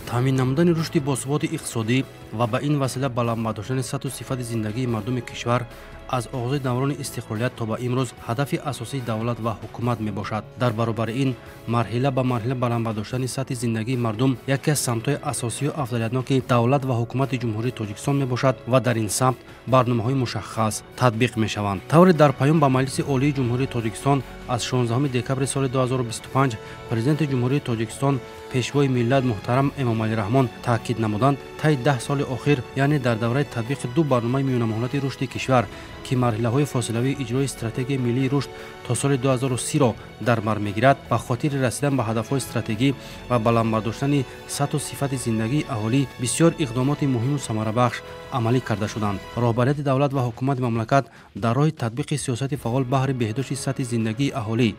Таъмин намудани рушди босуботи иқтисодӣ ва ба ин васила баланд бардоштани сатҳу сифати зиндагии мардуми кишвар аз оғози даврони истиқлолият то ба имрӯз ҳадафи асосии давлат ва ҳукумат мебошад. Дар баробари ин, марҳила ба марҳила баланд бардоштани сатҳи зиндагии мардум яке аз самтҳои асосию афзалиятноки давлат ва ҳукумати Ҷумҳурии Тоҷикистон мебошад ва дар ин самт барномаҳои мушаххас татбиқ мешаванд. Тавре дар паём ба Маҷлиси Олии Ҷумҳурии Тоҷикистон аз 16 декабри соли 2025 Президенти Ҷумҳурии Тоҷикистон, Пешвои миллат муҳтарам Эмомалӣ Раҳмон таъкид намуданд, таи 10 соли охир, яъне дар давраи татбиқи ду барномаи миёнамуҳлати рушди кишвар, ки марҳилаҳои фосилавии иҷрои стратегияи миллии рушд то соли 2030-ро дар бар мегирад, ба хотири расидан ба ҳадафҳои стратегӣ ва баланд бардоштани сатҳу сифати зиндагии аҳолӣ бисёр иқдомоти муҳиму самарабахш амалӣ карда шуданд. Роҳбарияти давлат ва ҳукумати мамлакат дар роҳи татбиқи сиёсати фаъол баҳри беҳдошти сатҳи зиндагии аҳолӣ,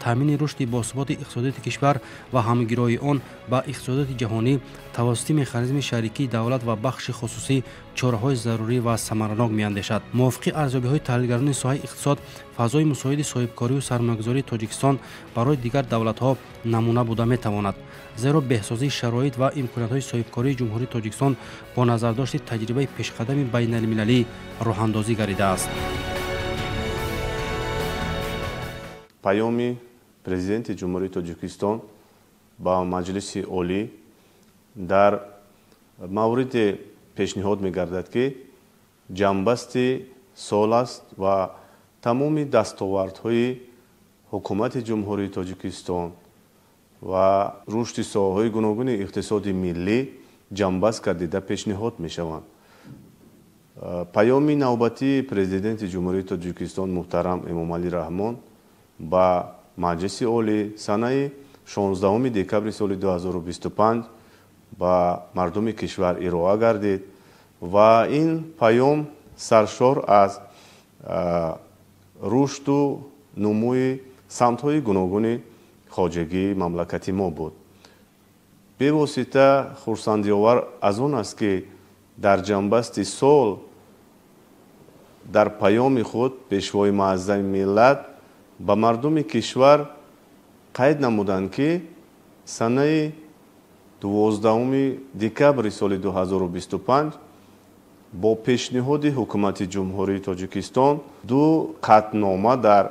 таъмини рушди босуботи иқтисодиёти кишвар ва ҳамгироии он ба иқтисодиёти ҷаҳонӣ тавассути механизми шарикии давлат ва бахши хусусӣ чораҳои зарурӣ ва самаранок меандешад. Мувофиқи арзёбиҳои таҳлилгарони соҳаи иқтисод, фазои мусоиди соҳибкорию сармоягузории Тоҷикистон барои дигар давлатҳо намуна буда метавонад, зеро беҳсозии шароит ва имкониятҳои соҳибкории Ҷумҳурии Тоҷикистон бо назардошти таҷрибаи пешқадами байналмилалӣ роҳандозӣ гардидааст. Паёми Президенти Ҷумҳурии Тоҷикистон ба Маҷлиси Олӣ дар мавриде пешниҳод мегардад, ки ҷамъбасти сол аст ва тамоми дастовардҳои ҳукумати Ҷумҳурии Тоҷикистон ва рушди соҳаҳои гуногуни иқтисоди миллӣ ҷамъбаст гардида пешниҳод мешаванд. Паёми навбатии Президенти Ҷумҳурии Тоҷикистон муҳтарам Эмомалӣ Раҳмон ба Маҷлиси Олӣ санаи 16 декабри соли 2025 ба мардуми кишвар ироа гардид ва ин паём саршор аз рушду нумӯи самтҳои гуногуни хоҷагии мамлакати мо буд. Бевосита хурсандиовар аз он аст, ки дар ҷамъбасти сол дар паёми худ Пешвои муаззами миллат ба мардуми кишвар қайд намуданд, ки санаи 12 декабри соли 2025 бо пешниҳоди ҳукумати Ҷумҳурии Тоҷикистон ду қатънома дар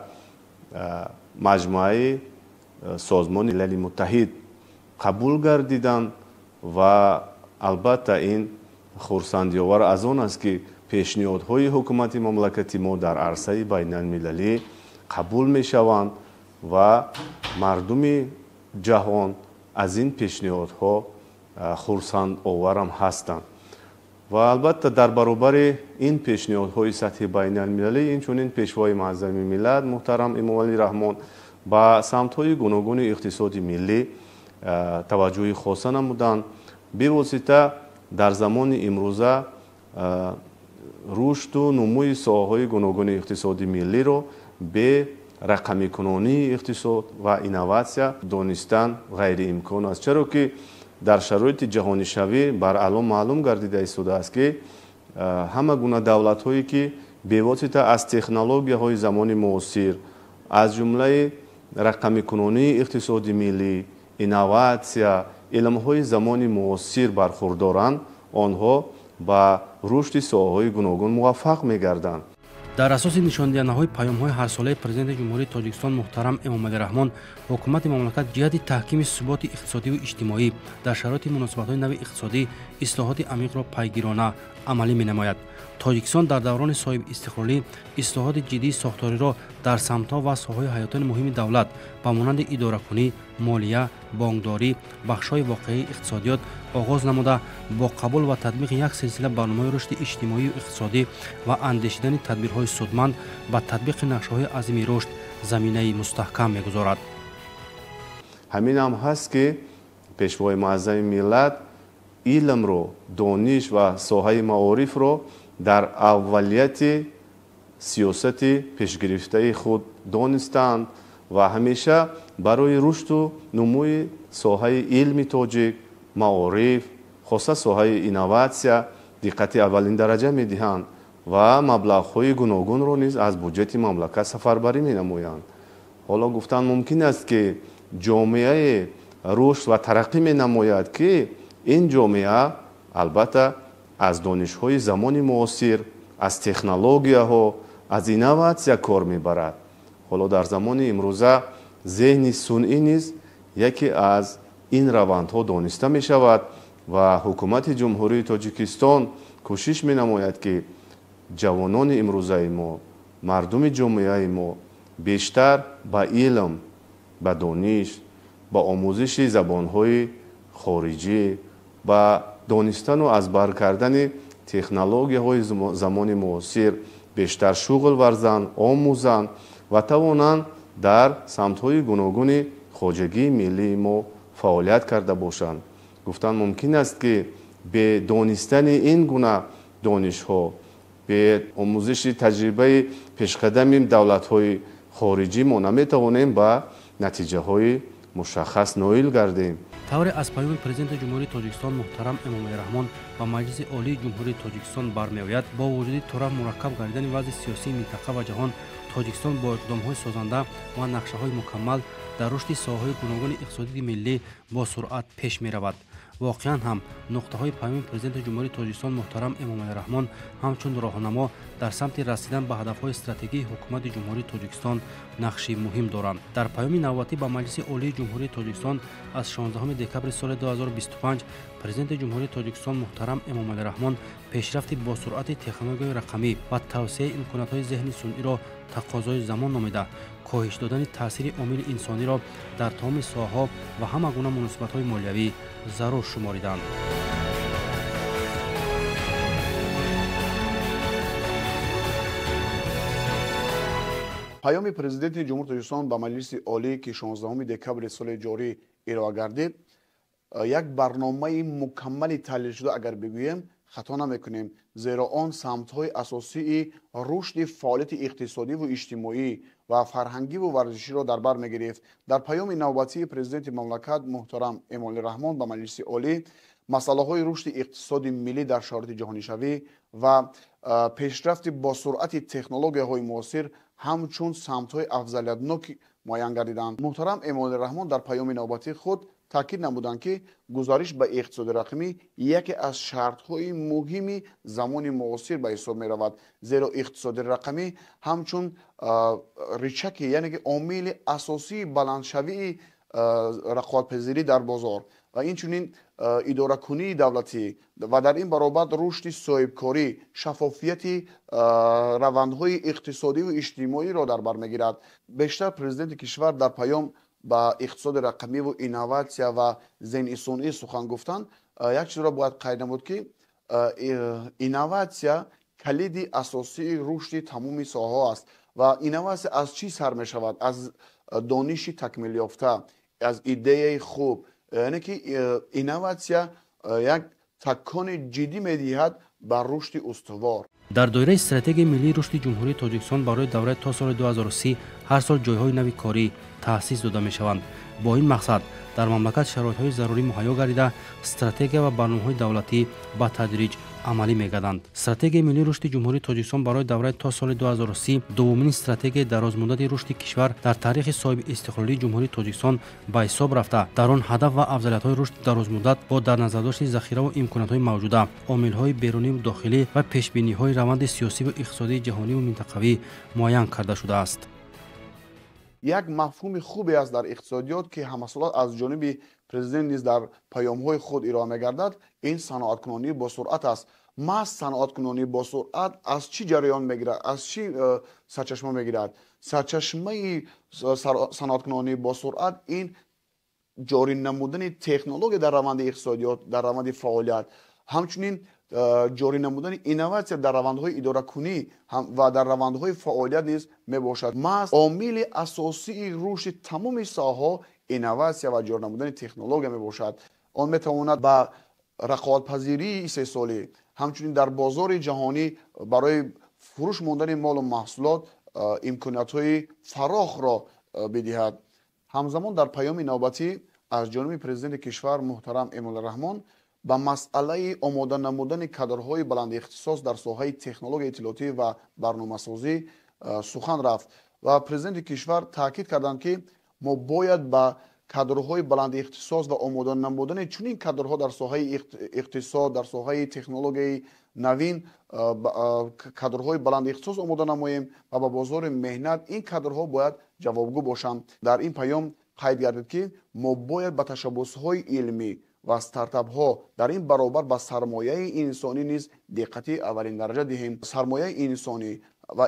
маҷмӯаи Созмони Милали Муттаҳид қабул гардиданд ва албатта ин хурсандиовар аз он аст, ки пешниҳодҳои ҳукумати мамлакати мо дар арсаи байналмилалӣ қабул мешаванд ва мардуми ҷаҳон аз ин пешниҳодҳо хурсандоварам ҳастанд. Ва албатта дар баробари ин пешниҳодҳои сатҳи байналмилалӣ инчунин Пешвои муаззами миллат муҳтарам Эмомалӣ Раҳмон ба самтҳои гуногуни иқтисоди миллӣ таваҷҷӯҳи хоса намуданд. Бевосита дар замони имрӯза рушду нумӯи соҳаҳои гуногуни иқтисоди миллиро бе рақамикунонии иқтисод ва инноватсия донистан ғайриимкон аст, чаро ки дар шароити ҷаҳонишавӣ баръало маълум гардида истодааст, ки ҳама гуна давлатҳое, ки бевосита аз технологияҳои замони муосир, аз ҷумлаи рақамикунонии иқтисоди миллӣ, инноватсия, илмҳои замони муосир бархурдоранд, онҳо ба рушди соҳаҳои гуногун муваффақ мегарданд. Дар асоси нишондиҳандаҳои паёмҳои ҳарсолаи Президенти Ҷумҳурии Тоҷикистон муҳтарам Эмомалӣ Раҳмон, ҳукумати мамлакат ҷиҳати таҳкими суботи иқтисодиву иҷтимоӣ дар шароити муносибатҳои нави иқтисодӣ ислоҳоти амиқро пайгирона амалӣ менамояд. Тоҷикистон дар даврони соҳибистиқлолӣ ислоҳоти ҷиддии сохториро дар самтҳо ва соҳаҳои ҳаётони муҳими давлат ба монанди идоракунӣ, молия, бонкдорӣ, бахшҳои воқеии иқтисодиёт оғоз намуда, бо қабул ва татбиқи як силсила барномаҳои рушди иҷтимоию иқтисодӣ ва андешидани тадбирҳои судманд ба татбиқи нақшаҳои азими рушд заминаи мустаҳкам мегузорад. Ҳамин ҳам ҳаст, ки Пешвои муаззами миллат илмро, дониш ва соҳаи маорифро дар аввалияти сиёсати пешгирифтаи худ донистанд ва ҳамеша барои рушду нумӯи соҳаи илми тоҷик, маориф, хоса соҳаи инноватсия диққати аввалин дараҷа медиҳанд ва маблағҳои гуногунро низ аз буҷети мамлакат сафарбарӣ менамоянд. Ҳоло гуфтан мумкин аст, ки ҷомеаи рушд ва тараққӣ менамояд, ки Ин ҷомеа албатта аз донишҳои замони муосир, аз технологияҳо, аз инноватсия кор мебарад. Ҳоло дар замони имрӯза зеҳни сунъӣ низ яке аз ин равандҳо дониста мешавад ва ҳукумати Ҷумҳурии Тоҷикистон кӯшиш менамояд, ки ҷавонони имрӯзаи мо, мардуми ҷомеаи мо бештар ба илм, ба дониш, ба омӯзиши забонҳои хориҷӣ, ба донистану аз бар кардани технологияҳои замони муосир бештар шуғл варзанд, омӯзанд ва тавонанд дар самтҳои гуногуни хоҷагии миллии мо фаъолият карда бошанд. Гуфтан мумкин аст, ки бе донистани ин гуна донишҳо, бе омӯзиши таҷрибаи пешқадами давлатҳои хориҷӣ мо наметавонем ба натиҷаҳои мушаххас ноил гардем. Тавре аз паёми Президенти Ҷумҳурии Тоҷикистон муҳтарам Эмомалӣ Раҳмон ба Маҷлиси Олии Ҷумҳурии Тоҷикистон бармеояд, бо вуҷуди тораф мураккаб гардидани вазъи сиёсии минтақа ва ҷаҳон, Тоҷикистон бо иқдомҳои созанда ва нақшаҳои мукаммал дар рушди соҳаҳои гуногуни иқтисодии миллӣ бо суръат пеш меравад. Воқеан ҳам нуқтаҳои паёми Президенти Ҷумҳурии Тоҷикистон муҳтарам Эмомалӣ Раҳмон ҳамчун роҳнамо дар самти расидан ба ҳадафҳои стратегии Ҳукумати Ҷумҳурии Тоҷикистон нақши муҳим доранд. Дар паёми навбатӣ ба Маҷлиси Олии Ҷумҳурии Тоҷикистон аз 16 декабри соли 2025 Президенти Ҷумҳурии Тоҷикистон муҳтарам Эмомалӣ Раҳмон пешрафти босуръати технологияи рақамӣ ва тавсеаи имкониятҳои зеҳни сунъиро тақозои замон номида, коҳиш додани таъсири омили инсониро дар тамоми соҳаҳо ва ҳама гуна муносибатҳои молиявӣ зарур шумориданд. Паёми Президенти Ҷумҳурии Тоҷикистон ба Маҷлиси Олӣ, ки 16 декабри соли ҷорӣ ироа гардид, як барномаи мукаммали таҳлилшуда агар бигӯем, хато намекунем, зеро он самтҳои асосии рушди фаъолияти иқтисодиву иҷтимоӣ ва фарҳангиву варзиширо дар бар мегирифт. Дар паёми навбатии Президенти мамлакат муҳтарам Эмомалӣ Раҳмон ба Маҷлиси Олӣ масъалаҳои рушди иқтисоди миллӣ дар шароити ҷаҳонишавӣ ва пешрафти босуръати технологияҳои муосир ҳамчун самтҳои афзалиятнок муайян гардиданд. Муҳтарам Эмомалӣ Раҳмон дар паёми навбатии худ таъкид намуданд, ки гузариш ба иқтисоди рақамӣ яке аз шартҳои муҳими замони муосир ба ҳисоб меравад, зеро иқтисоди рақамӣ ҳамчун ричаки, яъне ки омили асосии баландшавии рақобатпазирӣ дар бозор ва инчунин идоракунии давлатӣ ва дар ин баробар рушди соҳибкорӣ, шаффофияти равандҳои иқтисодиву иҷтимоиро дар бар мегирад. Бештар Президенти кишвар дар паём ба иқтисоди рақамиву инноватсия ва зеҳни сунъӣ сухан гуфтанд. Як чизро бояд қайд намуд, ки инноватсия калиди асосии рушди тамоми соҳаҳо аст ва инноватсия аз чӣ сар мешавад? Аз дониши такмилёфта, аз идеяи хуб, яъне ки инноватсия як такони ҷиддӣ медиҳад ба рушди устувор. Дар доираи стратегияи миллии рушди Ҷумҳурии Тоҷикистон барои давраи то соли 2030 ҳар сол ҷойҳои нави корӣ таъсис дода мешаванд. Бо ин мақсад дар мамлакат шароитҳои зарурӣ муҳайё гардида, стратегия ва барномаҳои давлатӣ ба тадриҷ амалӣ мегарданд. Стратегияи миллии рушди Ҷумҳурии Тоҷикистон барои давраи то соли 2030 дуввумин стратегияи дарозмуддати рушди кишвар дар таърихи соҳиби истиқлолии Ҷумҳурии Тоҷикистон ба ҳисоб рафта, дар он ҳадаф ва афзалиятҳои рушди дарозмуддат бо дар назардошти захираву имкониятҳои мавҷуда, омилҳои беруниву дохилӣ ва пешбиниҳои раванди сиёсиву иқтисодии ҷаҳониву минтақавӣ муайян карда шудааст. Як мафҳуми хубе аст дар иқтисодиёт, ки ҳамасола аз ҷониби президент низ дар паёмҳои худ ироа мегардад, ин саноаткунонии босуръат аст. Маҳз саноаткунонии босуръат аз чӣ ҷараён мегирад, аз чӣ сарчашма мегирад? Сарчашмаи саноаткунонии босуръат ин ҷорӣ намудани технология дар раванди иқтисодиёт, дар раванди фаъолият, ҳамчунин ҷорӣ намудани инноватсия дар равандҳои идоракунӣ ва дар равандҳои фаъолият низ мебошад. Маҳз омили асосии рушди тамоми соҳаҳо инноватсия ва ҷорӣ намудани технология мебошад. Он метавонад ба рақобатпазирии истеҳсолӣ, ҳамчунин дар бозори ҷаҳонӣ барои фурӯш мондани молу маҳсулот имкониятҳои фарохро бидиҳад. Ҳамзамон дар паёми навбатӣ аз ҷониби президенти кишвар муҳтарам Эмомалӣ Раҳмон ба масъалаи омода намудани кадрҳои баландихтисос дар соҳаи технологияи иттилоотӣ ва барномасозӣ сухан рафт ва президенти кишвар таъкид карданд, ки мо бояд ба Кадрҳои баланди ихтисос ва омода намудани чунин кадрҳо дар соҳаи иқтисод, дар соҳаи технологияи навин кадрҳои баланди ихтисос омода намоем ва ба бозори меҳнат ин кадрҳо бояд ҷавобгӯ бошанд. Дар ин паём қайд гардид, ки мо бояд ба ташаббусҳои илмӣ ва стартапҳо, дар ин баробар ба сармояи инсонӣ низ диққати аввалиндараҷа диҳем. Сармояи инсонӣ ва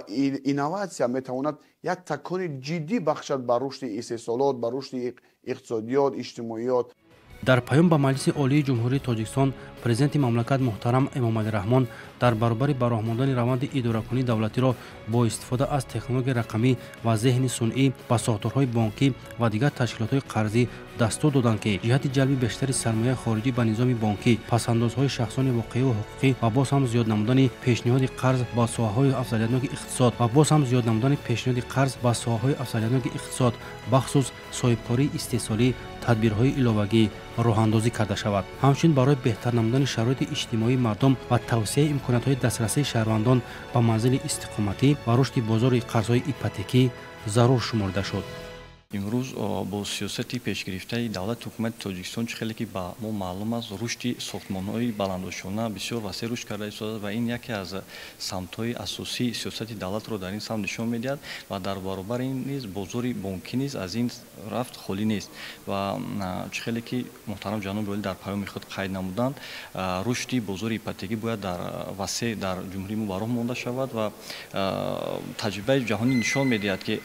инноватсия метавонад як такони ҷиддӣ бахшад ба рушди истеҳсолот, ба рушди иқтисодиёт, иҷтимоиёт. Дар паём ба Маҷлиси Олии Ҷумҳурии Тоҷикистон Президенти мамлакат муҳтарам Эмомалӣ Раҳмон дар баробари ба роҳ мондани раванди идоракунии давлатиро бо истифода аз технологияи рақамӣ ва зеҳни сунъӣ ба сохторҳои бонкӣ ва дигар ташкилотҳои қарзӣ дастур доданд, ки ҷиҳати ҷалби бештари сармояи хориҷӣ ба низоми бонкӣ, пасандозҳои шахсони воқеӣ ва ҳуқуқӣ ва боз ҳам зиёд намудани пешниҳоди қарз ба соҳаҳои афзалиятноки иқтисод ва боз ҳам зиёд намудани пешниҳоди қарз ба соҳаҳои афзалиятноки иқтисод, бахусус соҳибкории истеҳсолӣ, тадбирҳои иловагӣ роҳандозӣ карда шавад. Ҳамчунин барои беҳтар намудани шароити иҷтимоии мардум ва тавсеаи имкониятҳои дастрасии шаҳрвандон ба манзили истиқоматӣ ва рушди бозори қарзҳои ипотекӣ зарур шуморида шуд. Имрӯз бо сиёсати пешгирифтаи давлати ҳукумати Тоҷикистон, чӣ хеле ки ба мо маълум аст, рушди сохтмонҳои баландошёна бисёр васеъ рушд карда истодааст ва ин яке аз самтҳои асосии сиёсати давлатро дар ин самт нишон медиҳад ва дар баробари ин низ бозори бонкӣ низ аз ин рафт холӣ нест ва чӣ хеле ки муҳтарам ҷаноби олӣ дар паёми худ қайд намуданд, рушди бозори ипотекӣ бояд дар васеъ дар ҷумҳурии мо ба роҳ монда шавад ва таҷрибаи ҷаҳонӣ нишон медиҳад, ки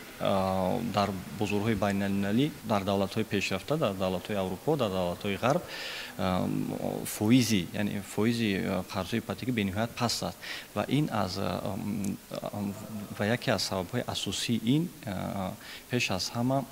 дар бозорҳои байналмилалӣ, дар давлатҳои пешрафта, дар давлатҳои Аврупо, дар давлатҳои Ғарб фоизи, яъне фоизи қарзҳои ипотекӣ бениҳоят паст аст ва ин аз ва яке аз сабабҳои асосии ин пеш аз ҳама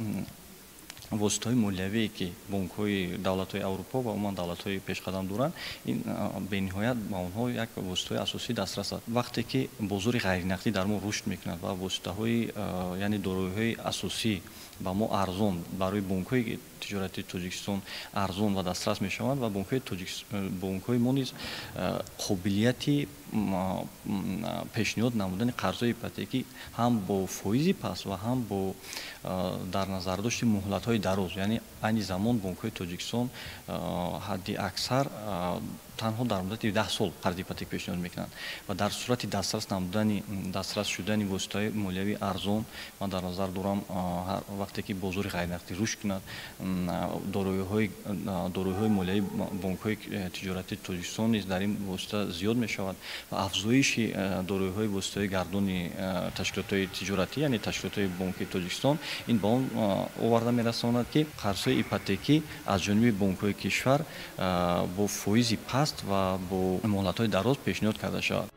воситаҳои молиявие, ки бонкҳои давлатҳои Аврупо ва умуман давлатҳои пешқадам доранд, ин бениҳоят ба онҳо як воситаҳои асосӣ дастрас аст. Вақте ки бозори ғайринақдӣ дар мо рушд мекунад ва воситаҳои, яъне дороиҳои асосӣ ба мо арзон, барои бонкҳои тиҷоратии Тоҷикистон арзон ва дастрас мешаванд ва бонкҳои мо низ қобилияти пешниҳод намудани қарзҳои ипотекӣ ҳам бо фоизи паст ва ҳам бо дар назардошти муҳлатҳои дароз, яъне айни замон бонкҳои Тоҷикистон ҳадди аксар танҳо дар муддати 10 сол қарзи ипотек пешниҳод мекунанд ва дар сурати дастрас намудани, дастрас шудани воситаҳои молиявии арзон, ман дар назар дорам, вақте ки бозори ғайринақдӣ рушд кунад, дороиҳои молиявии бонкҳои тиҷоратии Тоҷикистон низ дар ин восита зиёд мешавад ва афзоиши дороиҳои воситаҳои гардони ташкилотҳои тиҷоратӣ, яъне ташкилотҳои бонкии Тоҷикистон, ин ба он оварда мерасонад, ки қарзҳои ипотекӣ аз ҷониби бонкҳои кишвар бо фоизи паст ва бо муҳлатҳои дароз пешниҳод карда шавад.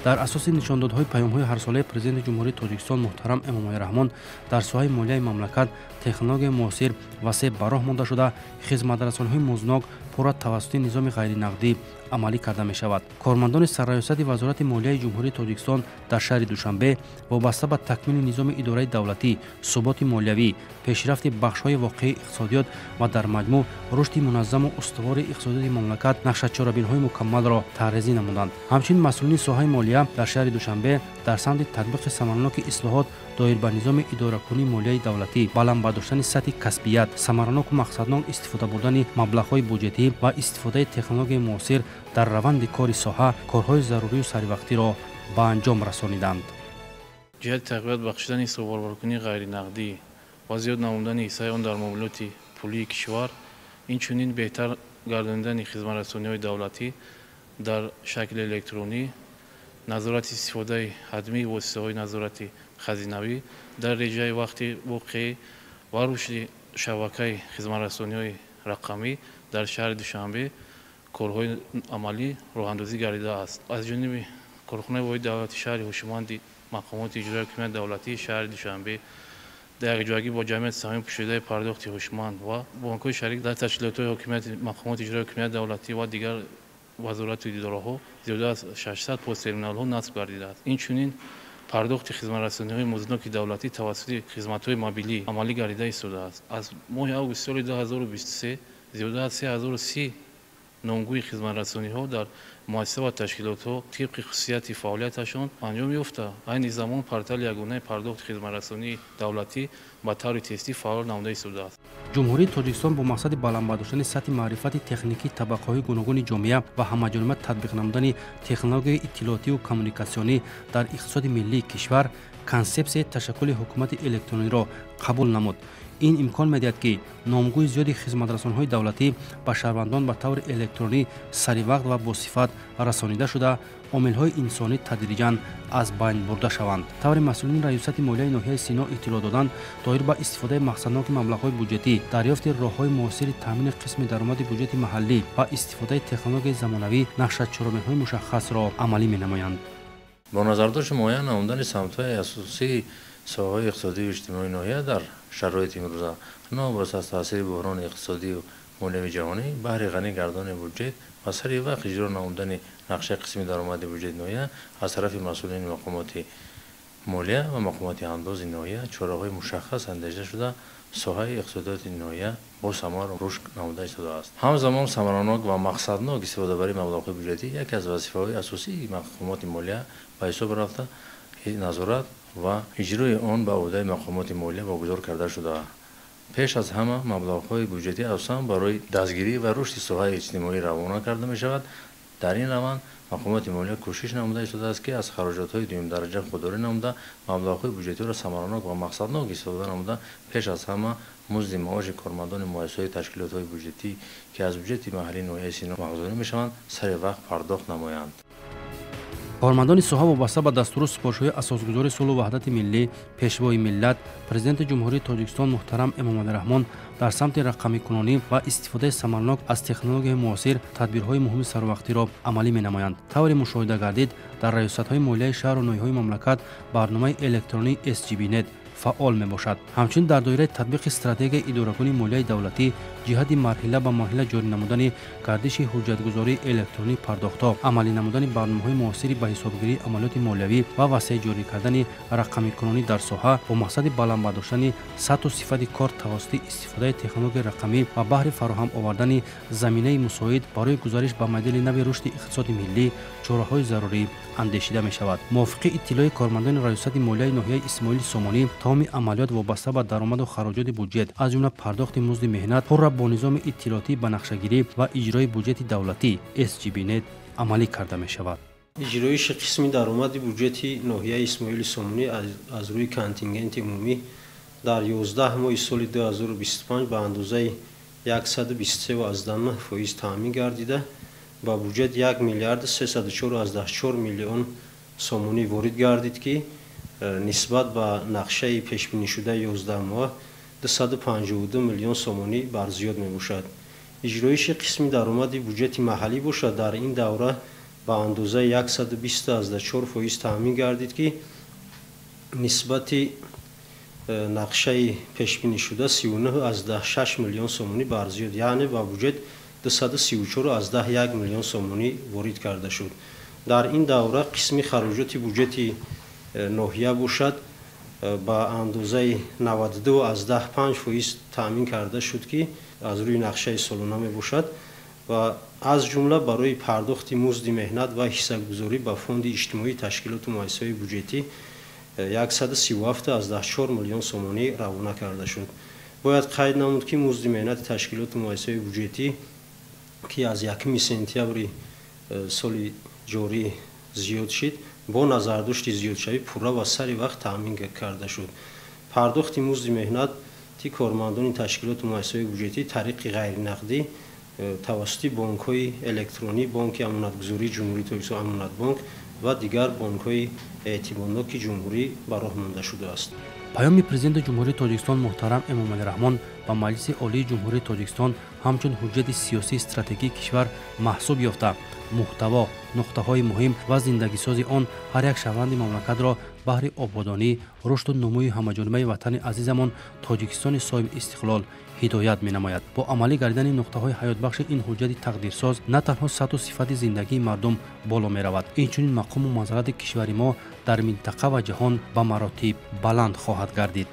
Дар асоси нишондодҳои паёмҳои ҳарсолаи Президенти Ҷумҳурии Тоҷикистон муҳтарам Эмомалӣ Раҳмон дар соҳаи молияи мамлакат технологияи муосир васеъ ба роҳ монда шуда, хизматрасониҳои музнок пурра тавассути низоми ғайринақдӣ амалӣ карда мешавад. Кормандони Сарраёсати Вазорати молияи Ҷумҳурии Тоҷикистон дар шаҳри Душанбе вобаста ба такмили низоми идораи давлатӣ, суботи молиявӣ, пешрафти бахшҳои воқеии иқтисодиёт ва дар маҷмӯъ рушди муназзаму устувори иқтисодиёти мамлакат нақшачорабиниҳои мукаммалро тарҳрезӣ намуданд. Ҳамчунин масъулини соҳаи молия дар шаҳри Душанбе дар самти татбиқи самараноки ислоҳот доир ба низоми идоракунии молияи давлатӣ, баланд бардоштани сатҳи касбият, самараноку мақсаднок истифода бурдани маблағҳои буҷетӣ ва истифодаи технологияи муосир дар раванди кори соҳа корҳои зарурию саривақтиро ба анҷом расониданд. Ҷиҳати тақвият бахшидани ҳисоббаробаркунии ғайринақдӣ ва зиёд намудани ҳиссаи он дар муомилоти пулии кишвар, инчунин беҳтар гардонидани хизматрасониҳои давлатӣ дар шакли электронӣ, назорати истифодаи ҳатмии воситаҳои назорати хазинавӣ дар реҷаи вақти воқеӣ ва рушди шабакаи хизматрасониҳои рақамӣ дар шаҳри Душанбе корҳои амалӣ роҳандозӣ гардидааст. Аз ҷониби корхонаи воҳиди давлати шаҳри ҳушманди мақомоти иҷроияи ҳокимияти давлатии шаҳри Душанбе дар якҷоягӣ бо ҷамъияти саҳомии пӯшидаи пардохти ҳушманд ва бонкҳои шарик дар ташкилотҳои ҳокимияти мақомоти иҷроияи ҳокимияти давлатӣ ва дигар вазорату идораҳо зиёда аз 600 посттерминалҳо насб гардидааст. Инчунин пардохти хизматрасониҳои муздноки давлатӣ тавассути хизматҳои мобилӣ амалӣ гардида истодааст. Аз моҳи августи соли 2023 зиёда аз 3030 Номгӯи хизматрасониҳо дар муассиса ва ташкилотҳо тибқи хусусияти фаъолияташон анҷом ёфта. Айни замон портали ягонаи пардохти хизматрасонии давлатӣ ба таври тестӣ фаъол намуда истодааст. Ҷумҳурии Тоҷикистон бо мақсади баланд бардоштани сатҳи маърифати техникии табақаҳои гуногуни ҷомеа ва ҳамаҷониба татбиқ намудани технологияи иттилоотиву коммуникатсионӣ дар иқтисоди миллии кишвар консепсияи ташаккули ҳукумати электрониро қабул намуд. Ин имкон медиҳад, ки номгӯи зиёди хизматрасонҳои давлатӣ ба шаҳрвандон ба таври электронӣ саривақт ва босифат расонида шуда, омилҳои инсонӣ тадриҷан аз байн бурда шаванд. Таври масъулини раёсати молияи ноҳияи Сино иттилоъ доданд, доир ба истифодаи мақсадноки маблағҳои буҷетӣ, дарёфти роҳҳои муосири таъмини қисми даромади буҷети маҳаллӣ ва истифодаи технологияи замонавӣ нақшачоробиниҳои мушаххасро амалӣ менамоянд. Бо назардошти муайян намудани самтҳои асосии соҳаҳои иқтисодию иҷтимоии ноҳия дар шароити имрӯза, новобаста аз таъсири буҳрони иқтисодию молиявии ҷаҳонӣ, баҳри ғанӣ гардони буҷет ва сари вақт иҷро намудани нақшаи қисми даромади буҷети ноҳия аз тарафи масъулини мақомоти молия ва мақомоти андози ноҳия чораҳои мушаххас андешида шуда, соҳаи иқтисодиёти ноҳия босамар рушд намуда истодааст. Ҳамзамон самаранок ва мақсаднок истифодабарии маблағҳои буҷетӣ яке аз вазифаҳои асосии мақомоти молия ба ҳисоб рафта, назорат ва иҷрои он ба ӯҳдаи мақомоти молия вогузор карда шудааст. Пеш аз ҳама маблағҳои буҷетӣ асосан барои дастгирӣ ва рушди соҳаи иҷтимоӣ равона карда мешавад. Дар ин раванд мақомоти молия кӯшиш намуда истодааст, ки аз хароҷотҳои дуюмдараҷа худдорӣ намуда, маблағҳои буҷетиро самаранок ва мақсаднок истифода намуда, пеш аз ҳама музди маоши кормандони муассисаҳои ташкилотҳои буҷетӣ, ки аз буҷети маҳаллии ноҳияи Сино маҳзурӣ мешаванд, сари вақт пардохт намоянд. Кормандони соҳа вобаста ба дастуру супоришҳои асосгузори сулҳу ваҳдати миллӣ, пешвои миллат, президенти Ҷумҳурии Тоҷикистон муҳтарам Эмомалӣ Раҳмон дар самти рақамикунонӣ ва истифодаи самаранок аз технологияи муосир тадбирҳои муҳими сарвақтиро амалӣ менамоянд. Тавре мушоҳида гардид, дар раёсатҳои молияи шаҳру ноҳияҳои мамлакат барномаи электронии SGB-Net фаъол мебошад. Ҳамчунин дар доираи татбиқи стратегияи идоракунии молияи давлатӣ ҷиҳати марҳила ба марҳила ҷорӣ намудани гардиши ҳуҷҷатгузории электронии пардохтҳо, амалӣ намудани барномаҳои муосири ба ҳисобгирии амалиёти молиявӣ ва васеъ ҷорӣ кардани рақамикунонӣ дар соҳа бо мақсади баланд бардоштани сатҳу сифати кор тавассути истифодаи технологияи рақамӣ ва баҳри фароҳам овардани заминаи мусоид барои гузариш ба модели нави рушди иқтисоди миллӣ чораҳои зарурӣ андешида мешавад. Мувофиқи иттилои кормандони раёсати молияи ноҳияи Исмоили Сомонӣ, тамоми амалиёт вобаста ба даромаду хароҷоти буҷет, аз ҷумла пардохти музди меҳнат, пурра бо низоми иттилоотӣ ба нақшагирӣ ва иҷрои буҷети давлатӣ SGB-Net амалӣ карда мешавад. Иҷроиши қисми даромади буҷети ноҳияи Исмоили Сомонӣ аз рӯи контингенти умумӣ дар 11 моҳи соли 2025 ба андозаи 123,9% таъмин гардида, ба буҷет 1 миллиард 304,4 миллион сомонӣ ворид гардид, ки нисбат ба нақшаи пешбинишудаи 11 моҳ 252 миллион сомонӣ барзиёд мебошад. Иҷроиши қисми даромади буҷети маҳаллӣ бошад, дар ин давра ба андозаи 120,4% таъмин гардид, ки нисбати нақшаи пешбинишуда 39,6 миллион сомонӣ барзиёд, яъне ба буҷет 234,1 миллион сомонӣ ворид карда шуд. Дар ин давра қисми хароҷоти буҷети ноҳия бошад, ба андозаи 92,5% таъмин карда шуд, ки аз рӯи нақшаи солона мебошад ва аз ҷумла барои пардохти музди меҳнат ва ҳиссагузорӣ ба фонди иҷтимоии ташкилоту муассисаҳои буҷетӣ 137,4 миллион сомонӣ равона карда шуд. Бояд қайд намуд, ки музди меҳнати ташкилоту муассисаҳои буҷетӣ, ки аз 1 сентябри соли ҷорӣ зиёд шид, бо назардошти зиёдшавӣ пурра ва сари вақт таъмин карда шуд. Пардохти музди меҳнати кормандони ташкилоту муассисаҳои буҷетӣ тариқи ғайринақдӣ тавассути бонкҳои электронӣ, Бонки Амонатгузории Ҷумҳурии Тоҷикистон, Амонатбонк ва дигар бонкҳои эътиборноки ҷумҳурӣ ба роҳ монда шудааст. Паёми Президенти Ҷумҳурии Тоҷикистон муҳтарам Эмомалӣ Раҳмон ба Маҷлиси Олии Ҷумҳурии Тоҷикистон ҳамчун ҳуҷҷати сиёсии стратегии кишвар маҳсуб ёфта, муҳтаво, нуқтаҳои муҳим ва зиндагисози он ҳар як шаҳрванди мамлакатро баҳри ободонӣ, рушду нумӯи ҳамаҷонибаи ватани азизамон Тоҷикистони соҳибистиқлол ҳидоят менамояд. Бо амалӣ гардидани нуқтаҳои ҳаётбахши ин ҳуҷҷати тақдирсоз на танҳо сатҳу сифати зиндагии мардум боло меравад, инчунин мақому манзалати кишвари мо дар минтақа ва ҷаҳон ба маротиб баланд хоҳад гардид.